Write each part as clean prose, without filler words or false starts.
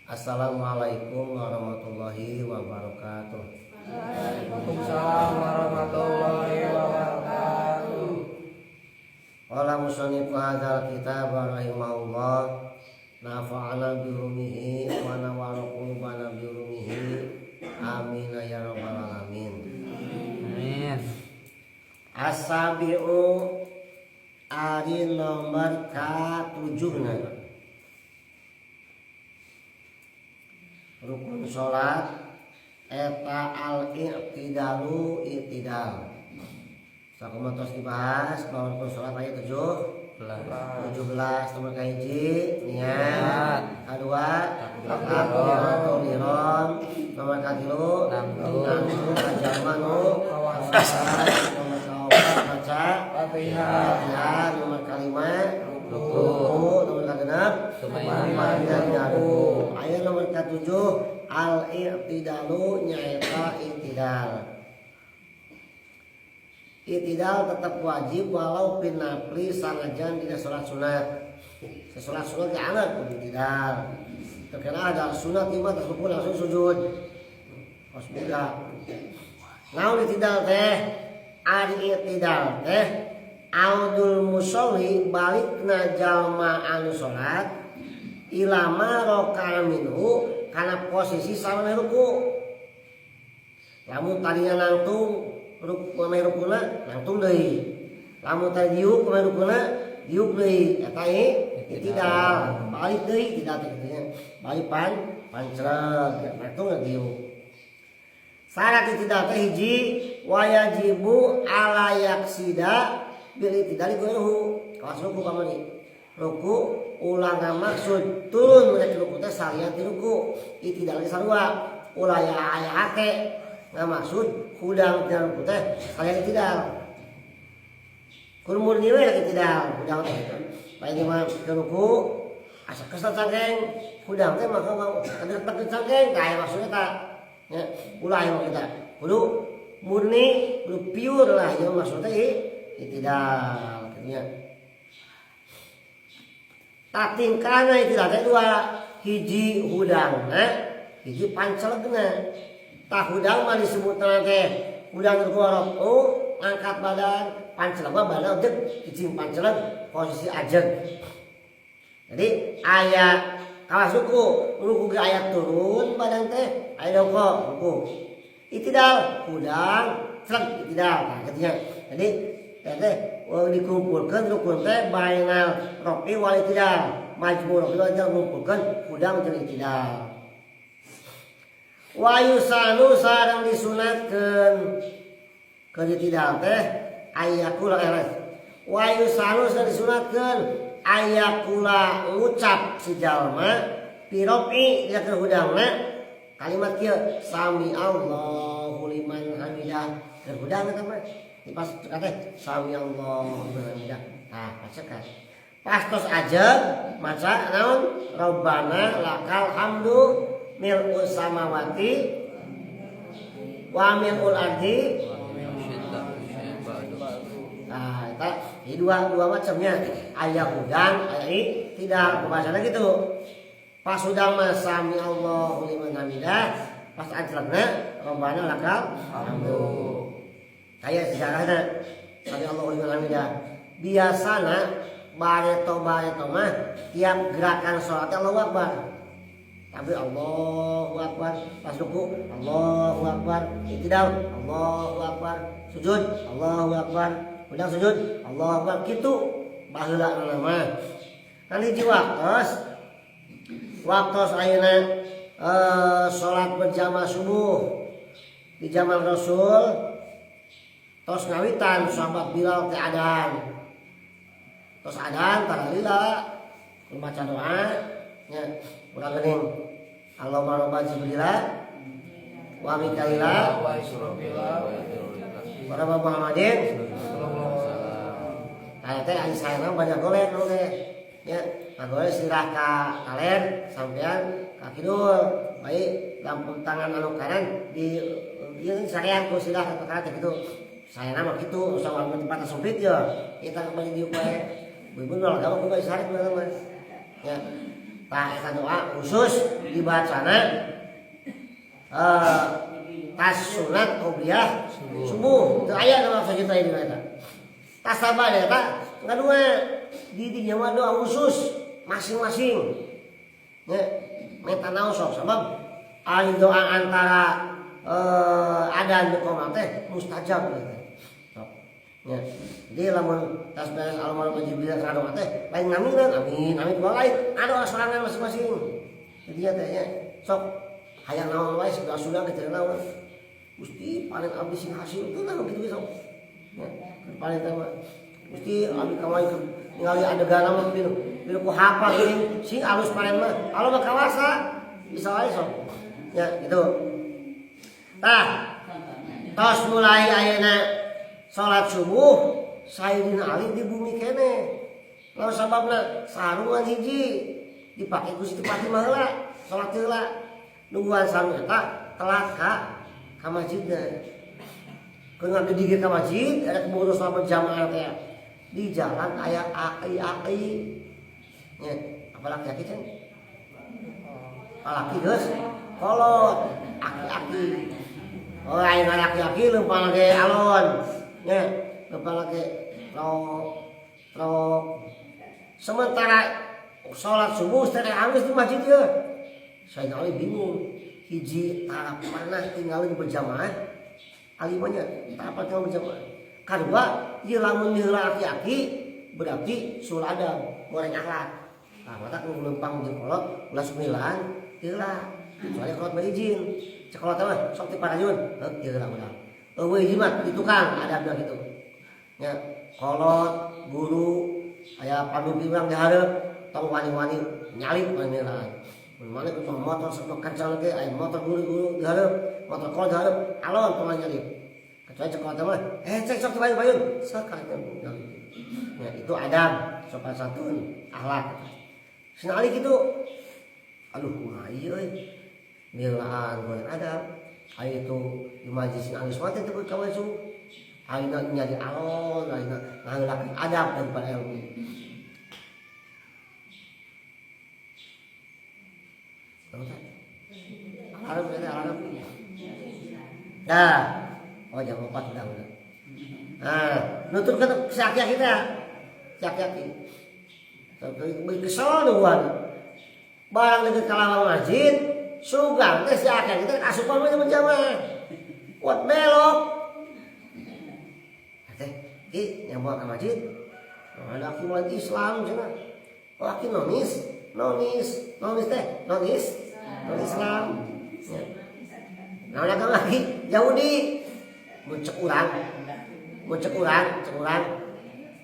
Assalamualaikum warahmatullahi wabarakatuh. Waalaikumsalam warahmatullahi wabarakatuh. Qala musannif hadzal kitab rahimahullah, nafa'ana bi ulumihi wa nawwara qulubana bi ulumihi, amin ya rabbal alamin. Amin. As-sabi'u, ari nomor ka-7 na. Rukun salat eta al-i'tidalu, i'tidal. Sakumaha tos dibahas bahwa rukun salat aya 7 17. Nomor kahiji niat, kadua takbiratul ihram, nomor katilu Nangtung. Nangtung ka jalma nu kawasan, nomor kaopat maca Fatihah. Fatihah, nomor kalima Ruku. ruku, nomor kagenep Tumaninah. Ruku. Aya nomor katujuh, al i'tidalu, nyaeta i'tidal. I'tidal tetap wajib walau fin nafli, sanajan dina salat sunat. Salat sunat ge anget kudu i'tidal. Terkena ada sunat ieu mah, tos ruku langsung sujud. Kos budak. Naon i'tidal teh? Ari i'tidal teh audul musolli, balikna jalma anu salat, ilama roka'a minhu, kana posisi samemeh ruku. Lamun tadinya nangtung ruku, memeh rukuna nangtung deui. Lamun tadi diuk, memeh rukuna diuk deui, eta i'tidal. Balik deui i'tidal teh kitu nya. Balik pancreg, nangtung diuk. Syarat i'tidal teh hiji, wayajibu ala yaksida bil i'tidali ghairuhu. Kawas ruku kamari. Ruku ulah ngamaksud turun rek ruku teh salian ti ruku. I'tidal ge sarua. Ulah ya aya hate ngamaksud hudang tina ruku teh salian i'tidal. Kudu murni we rek i'tidal, hudang teh gitu. Lain mah ke ruku asa kesel cangkeng, hudang teh maka mau kedek cangkeng, tah aya maksudnya tak. Ya, ulah aya kita. Kudu murni, kudu pure lah ya maksudnya i'tidal kitu nya. Tah, tingkahna i'tidal teh dua, hiji hudangna, hiji pancelegna. Tah, hudang mah disebutna teh hudang ruku rofu, angkat badan, panceleg mah badan deg cicing panceleg posisi ajeg. Jadi aya kawas ruku, ruku ge aya turun badan teh, aya dongkok ruku. I'tidal hudang celeg i'tidal, tah kitu nya. Jadi teh dikumpulkeun rukun teh bainal rofi wal i'tidal. Majmu rofi wal i'tidal, ngumpulkeun hudang jeung i'tidal. Wa yusanu, sareng disunatkeun keur i'tidal teh ayakula eres. Wa yusanu, sareng disunatkeun ayakula, ngucap si jalma, fi rofi, dina keur hudangna, kalimat kieu, sami Allahu liman hamidah. Keur hudang eta mah di pas teh sami Allahu liman hamidah. Tah, bacakan pas tos ajeg maca naon, robbana lakal hamdu mil'us samawati wa mil'ul ardi. Nah, eta jadi dua dua macamnya. Aya hudang, aya tidak, pembahasannya gitu. Pas hudang mah sami Allahu liman hamidah, pas ajlegna robbana lakal hamdu. Kayak sejarahna sami Allahu liman hamidah. Biasana bareto bareto mah tiap gerakan sholatnya Allahu Akbar. Tapi Allahu Akbar, pas ruku Allahu Akbar, i'tidal Allahu Akbar, sujud Allahu Akbar, udah sujud Allahu Akbar, gitu baheula mah. Kan hiji waktos, waktos ayeuna salat berjamaah subuh di zaman Rasul tos ngawitan, sahabat Bilal teh adan. Tos adan taralila maca doa nya, urang geuning, Allahumma rabba Jibrila wa Mikaila Wa Israfila wa rabba Muhammadin. Nah, teh ari saena banyak golek nu teh. Nya, ngagolek sirah ka kaler, sampean ka kidul. Baik lampu tangan anu kanan di ieu sarean ku sirah ka kanan teh kitu. Saena mah kitu, usah tempat sempit ya. Kita kembali diuk wae. Ibu nol kamu kudu disarek mah. Ya. Tah eta doa khusus dibacana tas sunat qobliyah subuh. Teu aya nu maksud kita ini eta. Tas sabada eta ngadua di dinya mah doa khusus masing-masing. Nya meta naon sok sabab ari doa antara adan jeung qomat teh mustajab gitu. Sok. Nya. Jadi lamun tas beres almarhum Jibril kana doa teh lain ngaminan amin amin doa lain ada sorangan masing-masing. Jadi nya teh nya sok hayang naon wae sudah sudah kitu naon. Gusti paling abdi sing hasil teu naon kitu sok. Nya paling teh mah Gusti abdi kamari ningali adegan mah bilu ku hafal geuning sing alus paling mah alo mah kawasa bisa wae sok. Ya gitu. Tah tos mulai ayeuna salat subuh Sayyidina Ali di bumi kene. Lalu sababna sarungan hiji dipake ku Siti Fatimah heula salat heula. Nungguan sarung eta telat ka masjidna. Keur ngagedig ka masjid ada keburu salat berjamaah teh. Di jalan aya aki-aki. Nya, apalagi aki cenah? Alaki geus kolot aki-aki. Oh aya laki-laki leumpang ge alon. Nya, leumpang ge rok. Sementara salat subuh teh anggeus di masjid ieu. Sayyidina Ali bingung. Hiji tara pernah tinggalin berjamaah. Ali mah nya tara pernah tinggal berjamaah. Kadua ieu lamun diheula aki-aki berarti sul adab, goreng akhlak. Tah mata nu leumpang jeung kolot ulah sumilan heula. Soalnya kolot mah izin. Cek kolot mah sok ti parayun, heuh heula urang. Eueuh izin mah di tukang adabna kitu. Nya kolot, guru, aya pamimpin urang di hareup tong wani-wani nyalip wani-wani. Mun maneh ku motor sok kencang ge aya motor guru-guru di hareup, motor kolot di hareup, alon tong nyalip. Kecuali cek kolot mah, cek sok payun-payun, sakali nyalip. Ya itu adab, sopan santun, akhlak. Sina Ali kitu. Aduh kumaha ieu euy. Milaan goreng adab. Aya itu di majlis sina Ali sholat teh ka subuh. Ayeuna nyari alon, ayeuna ngaheulakeun adab daripada ilmu. Tahu tak? Alarm ini alarm. Dah. Oh jam 4 udah. Nah, nuturkeun si aki-aki teh. Si aki-aki. Kesel nungguan. Barang deket kalawang masjid, sugan teh si aki-aki teh asupan mah jamaah. Kuat belok. Teh, ki nyambung ke masjid. Ada aki mulai Islam cenah. Oh aki nonis, nonis, nonis teh, nonis, non Islam. Ya. Nah, ada lagi Yahudi. Mun cek urang, mun cek urang, cek urang.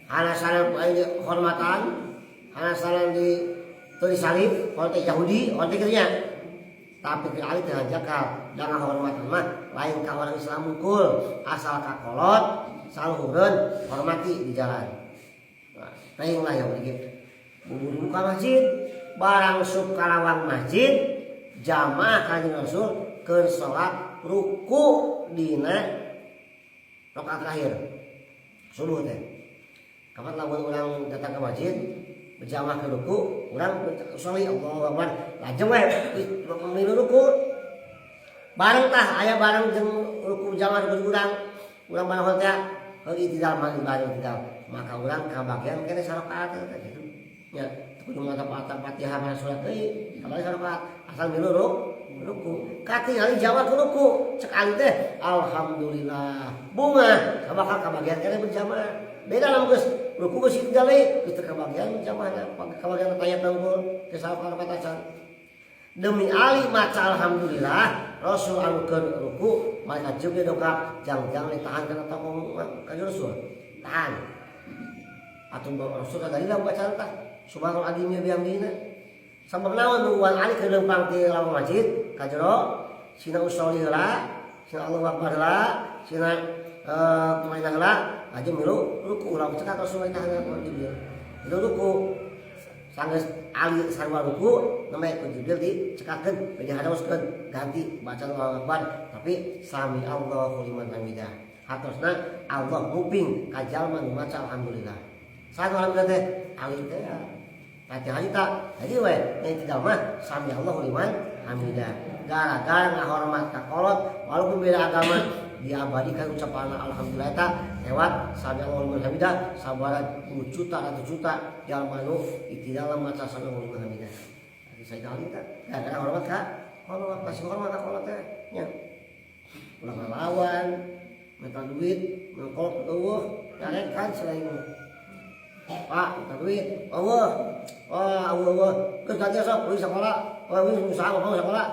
Hanasanan hormatan, hanasanan di tulis salib, kalau teh Yahudi, kalau teh kitu nya. Tapi ke Ali teh jakal, jangan hormatan mah lain ka orang Islam mukul, asal ka kolot, saluhureun, hormati di jalan. Nah, teuing lah Yahudi ge. Bubur buka masjid, barang sup kalawang masjid, jamaah kanjeng Rasul keur salat ruku dina rakaat terakhir. Subuh teh. Kapan lamun urang datang ke masjid berjamaah ke ruku, urang sholli Allahu Akbar, lajeng we milu ruku. Bareng tah aya bareng jeung ruku jamaah ruku urang, urang bareng teh heuh itidal mah bareng itidal. Maka urang kabagian kene sarakaat teh kitu. Nya kudu maca Fatihah mana surat deui, kabari sarakaat asal milu ruku. Katingali jamaah ke ruku, cek Ali teh alhamdulillah. Bunga bakal kabagian kene berjamaah. Beda lamun geus ruku geus itidal deui, geus teu kabagian jamaahna, kabagian tayat nangkul, teu salah batasan. Demi Ali maca alhamdulillah, Rasul anu keur ruku, malaikat Jibril dongkap, jang-jang ditahan kana tokong ka Rasul. Tahan. Atuh Rasul kadalila bacaan tah. Subhanallah azim bihamdina. Sabab naon nungguan Ali keur leumpang ti lawang masjid ka jero, sina usolli heula, sina Allahu Akbar heula, sina kumaha heula, aja milu ruku ulah cekak Rasul tahan ku Jibril. Milu ruku. Sanggeus Ali sarua ruku, nembe ku Jibril dicekakeun, dihadoskeun, ganti bacaan Allahu Akbar, tapi sami Allahu liman hamidah. Hartosna Allah nguping ka jalma nu maca alhamdulillah. Saha alhamdulillah teh? Ali teh. Fatihah harita jadi we yang tidak mah sami Allahu liman hamidah. Gara-gara ngahormat ka kolot walaupun beda agama diabadikan ucapan alhamdulillah eta lewat sami Allahu liman hamidah sabaraha juta ratus juta jalma nu di dalam maca sami Allahu liman hamidah. Jadi saya kali eta gara-gara hormat ka kolot, masih hormat ka kolot teh nya. Ulah ngalawan, minta duit, mengkolot eueuh, nyarekan selain Pak, minta duit, eueuh. Wah, eueuh eueuh. Geus ganti sok, euy sekolah. Wah, euy usaha bapak sekolah.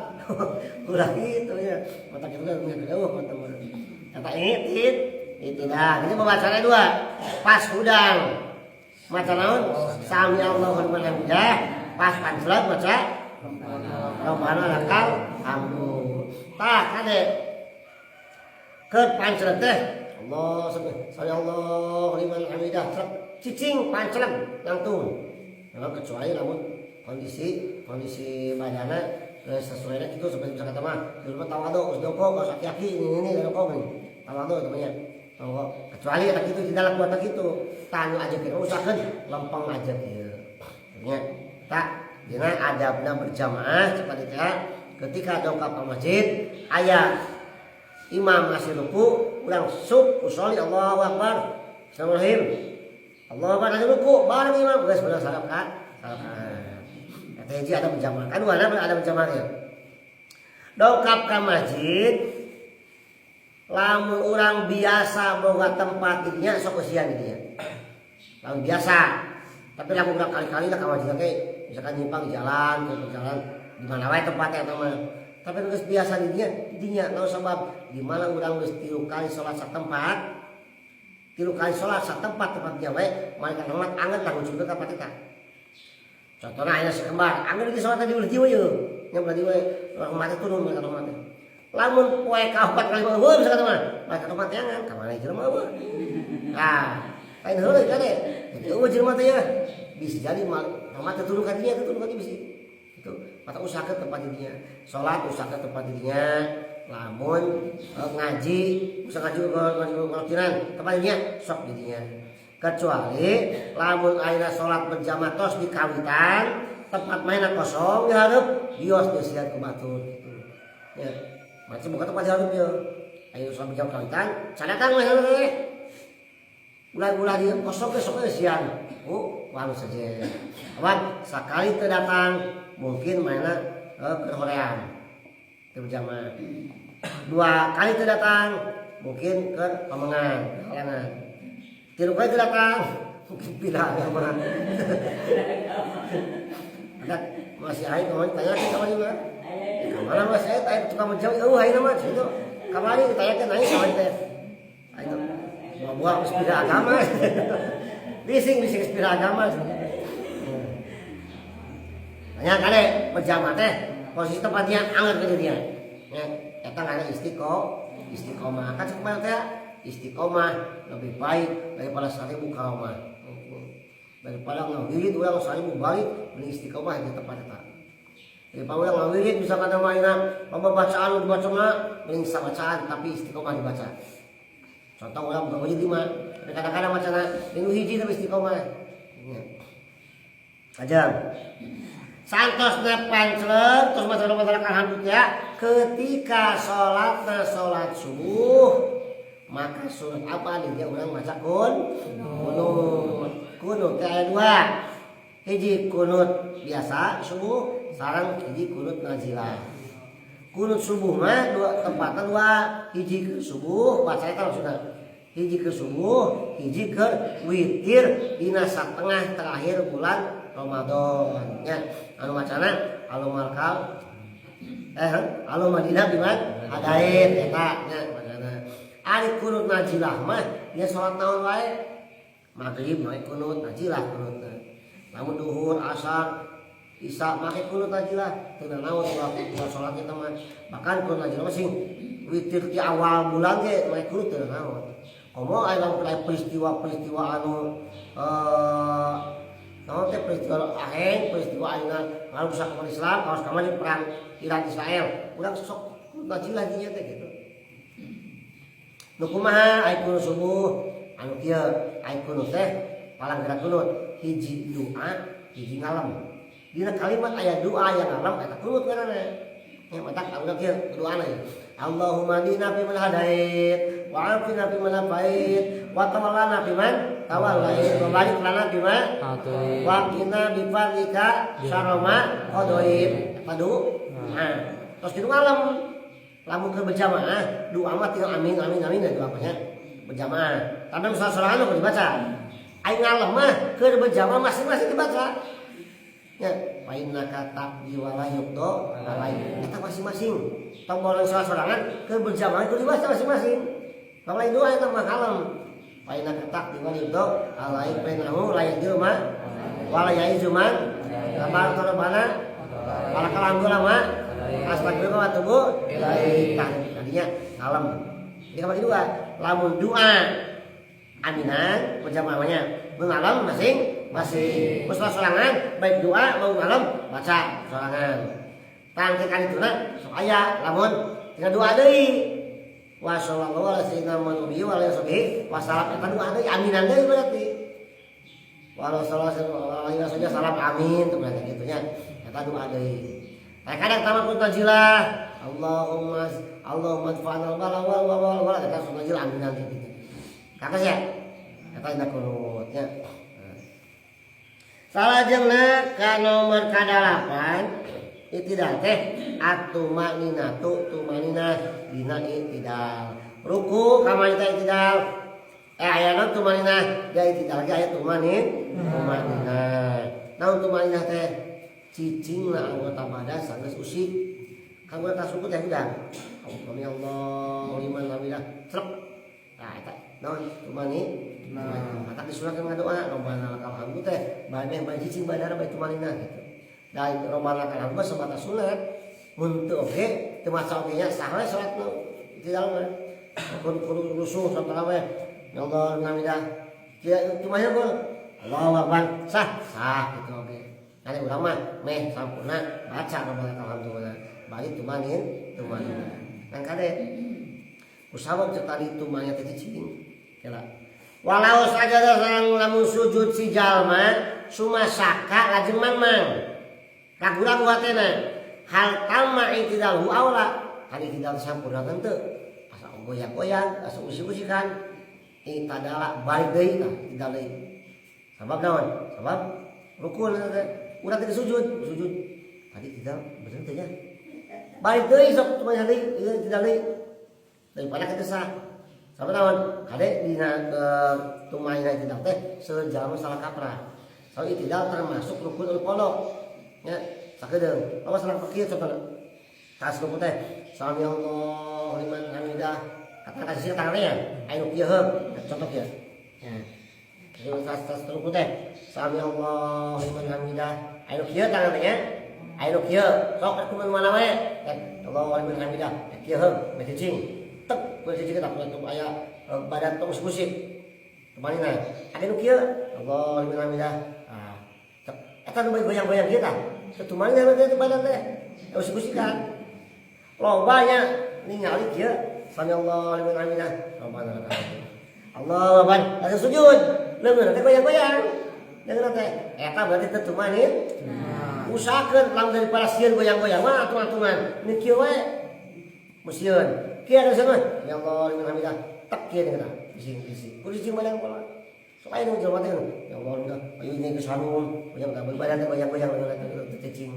Ulah gitu ya. Mata kita kan punya eueuh mata mah. Kata ini itu dah. Ini pembacanya dua. Pas hudang. Maca naon? Sami Allahu liman hamidah. Pas pancleg maca Rabbana lakal hamdu. Tah kade. Keur pancleg teh Allah sami Allahu liman hamidah. Cicing pancleg langsung. Memang kecuali namun kondisi kondisi badannya sesuai itu seperti bisa kata mah terus tawadhu geus dongkok geus aki-aki ini dongkok ini tawadhu namanya. Oh, kecuali eta kitu tidak kuat kitu tanya aja kieu usahakeun lempeng aja kieu. Nya tak dina adabna berjamaah seperti teh ketika dongkap ke masjid aya imam masih ruku urang sub usolli Allahu akbar. Bismillahirrahmanirrahim. Allahu akbar lagi ruku bareng imam geus bener sarakaat. Sarakaat. Eta hiji ada berjamaah. Kan dua ada berjamaah ya. Dongkap ke masjid lamun urang biasa boga tempat dinya sok eusian dinya. Lamun biasa. Tapi lamun urang kali-kali lah ka masjid teh misalkan nyimpang di jalan, ke jalan di mana wae tempatnya eta mah. Tapi geus biasa dinya, dinya naon sebab di mana urang geus 3 kali salat satempat, 3 kali salat satempat tempatnya wae malaikat rahmat anget langsung ka tempat eta. Contohna aya si kembar, anget di salat di ulah jiwa ye. Nya ulah jiwa rahmat turun malaikat rahmat. Lamun poe kaopat kali eueuh misalkan mah, malaikat rahmat jangan ka mana jelema eueuh. Nah, lain heula kade. Jadi eueuh jelema teh ya. Bisa jadi rahmat turun ka dinya, turun ka dinya bisa. Itu mata usahakeun tempat dinya. Salat usahakeun tempat dinya. Lamun ngaji, usah ngaji ngaji tempat dinya sok dinya. Kecuali lamun ayeuna salat berjamaah tos di kawitan, tempat mainna kosong di hareup, bios disian ku batur gitu. Ya, macam bukan tempat di hareup ya. Ayo salat berjamaah kawitan, cadatang mah teh. Ulah-ulah dia kosong ke sok sian. Oh, walu saja. Awan sakali teu datang mungkin mainna ke hoream. Teu berjamaah. 2 kali teu datang mungkin ke pamengan, halangan. 3 kali teu datang mungkin pindah agama. Ada masih aing kemarin tanya ke kamari mah. Kamana mas saya tanya tukang menjauh, eueuh ayeuna mah gitu. Kamari ditanyakeun aing kamari teh. Aing buah-buah geus pindah agama. Bising bising geus pindah agama. Tanya kade berjamaah teh posisi tempatnya anget ke dia. Ya, eta ngaran istiqomah. Kan cek mah teh istiqomah lebih baik daripada 1000 karomah. Daripada ngawirid urang 1000 balik mending istiqomah di tempat eta. Daripada urang ngawirid misalkan mah ayeuna loba bacaan dibaca mah mending sabacaan tapi istiqomah dibaca. Contoh urang buka wirid 5, tapi kadang-kadang macana minggu hiji tapi istiqomah. Ya. Aja. Santosna pancleg terus maca maca alhamdulillah ya ketika salatna salat subuh maka surat apa dia urang maca kunut. Kunut teh aya 2. Hiji kunut biasa subuh sareng hiji kunut nazilah. Kunut subuh mah dua tempatna 2, hiji ke subuh baca eta maksudna. Hiji ke subuh, hiji ke witir dina satengah terakhir bulan Ramadan nya. Anu macana anu malkal anu Madinah biman hadain eta nya macana. Ari kunut nazilah mah nya salat naon wae? Maghrib mah kunut nazilah kunutna. Lamun duhur, asar, isya make kunut nazilah teu naon ulah salat eta mah. Bahkan kunut nazilah mah sing witir di awal bulan ge make kunut teu naon. Komo aya lamun peristiwa-peristiwa anu naon teh peristiwa aheng, peristiwa ayeuna ngarusak umat Islam, kaos kamari perang Iran Israel. Urang sok kunut nazilah dinya teh gitu. Nu kumaha aya kunut subuh anu kieu, aya kunut teh palang gerak kunut hiji doa Hiji ngalem. Dina kalimat aya doa yang ngalem eta kunut ngaranna. Ya matak udah kieu doana ya. Allahumma hdina fi man hadait wa afina fi man afait wa tawallana fi man tawallait wa barik lana fi ma wa qina bi fadlika syarra ma qadait. Eta doa. Terus kitu ngalem. Lamun keur berjamaah, doa mah tinggal amin amin amin da doa mah nya. Berjamaah. Tapi misalnya sorangan mah dibaca. Aing ngalem mah keur berjamaah masing-masing dibaca. Ya, fa innaka taqdi wa la yuqda alaik. Eta masing-masing. Tong boleh salah sorangan keur berjamaah kudu dibaca masing-masing. Tong lain doa eta mah kalem. Fa innaka taqdi wa la yuqda alaik fa innahu la yadhillu ma wa la ya'izu man tabaraka rabbana walakal hamdu lama astagfirullah wa atubu ilaik. Tah tadinya kalem. Ini kabagi dua. Lamun doa aminan berjamaahnya mengalem masing masing. Terus sorangan baik doa mau ngalem baca sorangan. Tangke kali itu sok aya lamun tinggal doa deui. Wa sallallahu ala sayyidina Muhammad wa alihi washabihi wasallam eta doa deui aminan deui berarti. Wa sallallahu alaihi wasallam salam amin tuh berarti kitu nya. Eta doa deui. Nah, kadang tamat kunut nazilah Allahumma Allahumma adfa'na bala wal wal wal wal eta sunat nazilah aminan gitu. Kakak ya? Eta dina kunutnya. Salajengna ka nomor ka-8 itidal teh atumaninatu tumanina dina itidal. Ruku kamari teh itidal. Ayana tumanina dia itidal ge aya tumanin tumanina. Naon tumanina teh? Cicingna anggota badan sanggeus usik. Anggota suku teh hudang. Allahu liman hamidah. Trek. Nah eta naon tumani? Nah, mata disunatkeun ngadoa Robbana lakal hamdu teh bae bae cicing badan bae tumanina gitu. Dan Robbana lakal hamdu sebatas sunat. Mun teu oge teu maca oge nya sah we salat nu di dalam mah. Kudu kudu rusuh salat we. Ya Allah hamidah. Kieu tumanina gua Allahu akbar sah sah gitu oge. Kali urang mah meh sampurna baca Robbana lakal hamdu bari tumanin tumanina. Ngan kade kusabab cek tadi tumanina teh cicing. Kela. Walau sajada sareng lamun sujud si jalma sumasaka lajeng mangmang. Ragu-ragu hatena. Hal tamma itidalhu aula. Tadi itidal sampurna teu. Asa goyang-goyang, asa usik-usikan. Itadala balik deui tah itidal deui. Sabab naon? Sabab rukun eta teh. Urang teh sujud, sujud. Tadi itidal bener teh nya. Balik deui sok cuma deui itidal deui. Daripada kita sah. Sabab naon? Kade dina tumaina itidal teh sejalma salah kaprah. Soal itidal termasuk rukun qolok. Ya, sakedeung. Apa salah kieu contohna? Tas rukun teh sami Allahu liman hamidah. Kata kasih tangannya ya. Ayo kieu heup. Contoh kieu. Ya. Jadi tas rukun teh sami Allahu liman hamidah. Ayo kieu tangannya. Ayo kieu. Sok rukun mana we? Allahu liman hamidah. Kieu heup, meh cicing. Tek, kudu cicing eta kudu aya badan tong musik. Kemana? Ada nu kieu. Allahu liman hamidah. Ah, tek. Eta nu goyang-goyang kieu tah. Ketumanya teh badan teh. Usik-usikan. Loba nya ningali kieu. Sami Allahu liman hamidah. Rabbana lakal hamd. Allahu akbar. Langsung sujud. Leungeun teh goyang-goyang. Leungeun teh eta berarti teu tumanin. Usahakeun lamun daripada sieun goyang-goyang mah atung-atungan. Ini kieu we. Musieun. Kieu ada sama. Ya Allah liman hamidah. Tek kieu teh bising-bising. Kudu cicing badan pola. Sok aya nu jelema teh. Ya Allah liman. Ayo ini geus harum. Goyang badan teh goyang-goyang teh cicing.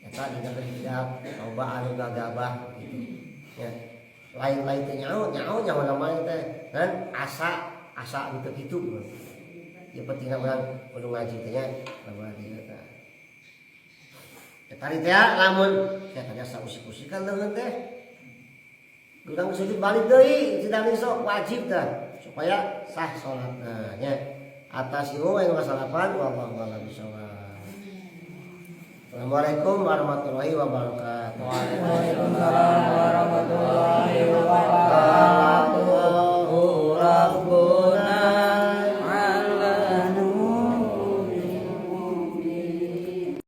Eta dina tidak loba anu gagabah gitu. Ya. Lain-lain teh nyaho nyaho nyaho namanya teh. Dan asa asa gitu gitu. Ya pentingna urang kudu ngaji teh nya. Loba dieu teh. Ya tadi teh lamun saya tadi asa usik-usikan leungeun teh. Urang sujud balik deui tidak sok wajib teh supaya sah salatna nya. Atas ieu anu kasalapan wallahu a'lam bishawab. Assalamualaikum warahmatullahi wabarakatuh. Waalaikumsalam.